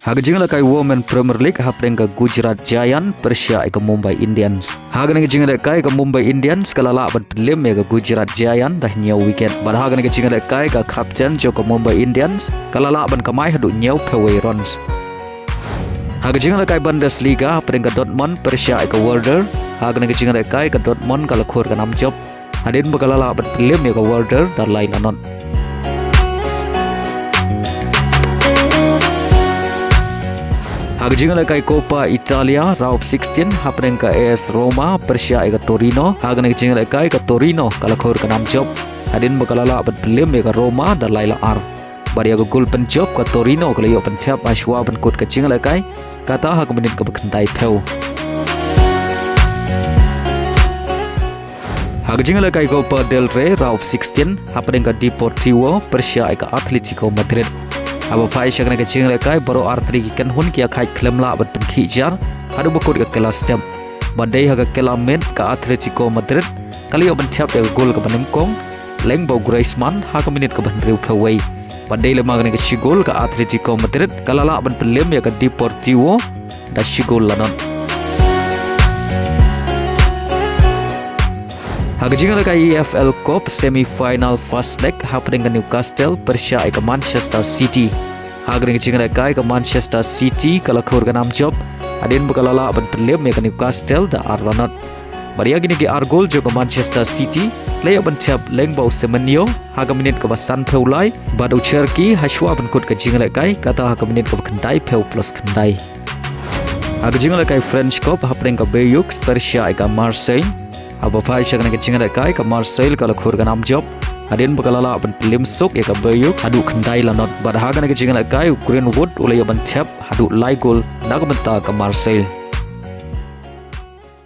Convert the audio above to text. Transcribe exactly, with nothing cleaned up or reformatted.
Ha ka jingïalehkai Women Premier League, hapdeng ka Gujarat Giant pyrshah ïa ka Mumbai Indians. Ha kane ka jingïalehkai ka Mumbai Indians ka la lah ban pynliem ïa ka Gujarat Giant da hynñiew wicket. Bad ha kane ka jingïalehkai ka captain jong ka Mumbai Indians ka la lah ban kamai haduh hynñiewphew wei runs. Ha ka jingïalehkai Bundesliga, hapdeng ka Dortmund pyrshah ïa ka Werder. Ha kane ka jingïalehkai ka Dortmund ka la khur ka nam jop, hadien ba ka la lah ban pynliem ïa ka Werder da lai la not. Ha ka jingïalehkai Coppa Italia, round of sixteen, hapdeng ka A S Roma pyrshah ïa ka Torino. Ha kane ka jingïalehkai ka Torino ka la khur ka nam jop, hadien ba ka la lah ban pynliem ïa ka Roma da lai la ar. Bad ïa ka gol pynjop ka Torino ka la ïoh pynthep hashuwa ban kut ka jingïalehkai, kata ha ka minit kaba khyndaiphew. Ha ka jingïalehkai Copa del Rey, round of sixteen, hapdeng ka Deportivo pyrshah ïa ka Atletico Madrid. Haba phai sha kane ka jingïalehkai, baroh artylli ki kynhun ki ïakhaid khlem lah ban pynkhih jar haduh ba kut ka kylla step. Bad dei ha ka kylla miet ka Atletico Madrid ka la ïoh pynthep ïa ka gol kaba nyngkong lyngba u Griezmann ha ka minit kaba hynriewphew wei. Bad dei lem ha kane ka shi gol ka Atletico Madrid ka la lah ban pynliem ïa ka Deportivo da shi gol la not. Ha ka jingïalehkai E F L Cup semi-final first leg, hapdeng ka Newcastle pyrshah ïa ka Manchester City. Ha kane ka jingïalehkai ka Manchester City ka la khur ka nam jop, hadien ba ka la lah ban pynliem ïa ka Newcastle da ar la not. Bad ïa kine ki ar gol jong ka Manchester City la ïoh pynthep lyngba u Semenyo ha ka minit kaba sanphew lai, bad u Cherki hashuwa ban kut ka jingïalehkai, kata ha ka minit kaba khyndaiphew plus khyndai. Ha ka jingïalehkai French Cup, hapdeng ka Bayeux pyrshah ïa ka Marseille. Haba phai sha kane ka jingïalehkai ka Marseille ka la khur ka nam jop, hadien ba ka la lah ban pynliem suk ïa ka Bayeux haduh khyndai la not. Bad ha kane ka jingïalehkai u Greenwood u la ïoh pynthep haduh lai gol na ka bynta ka Marseille.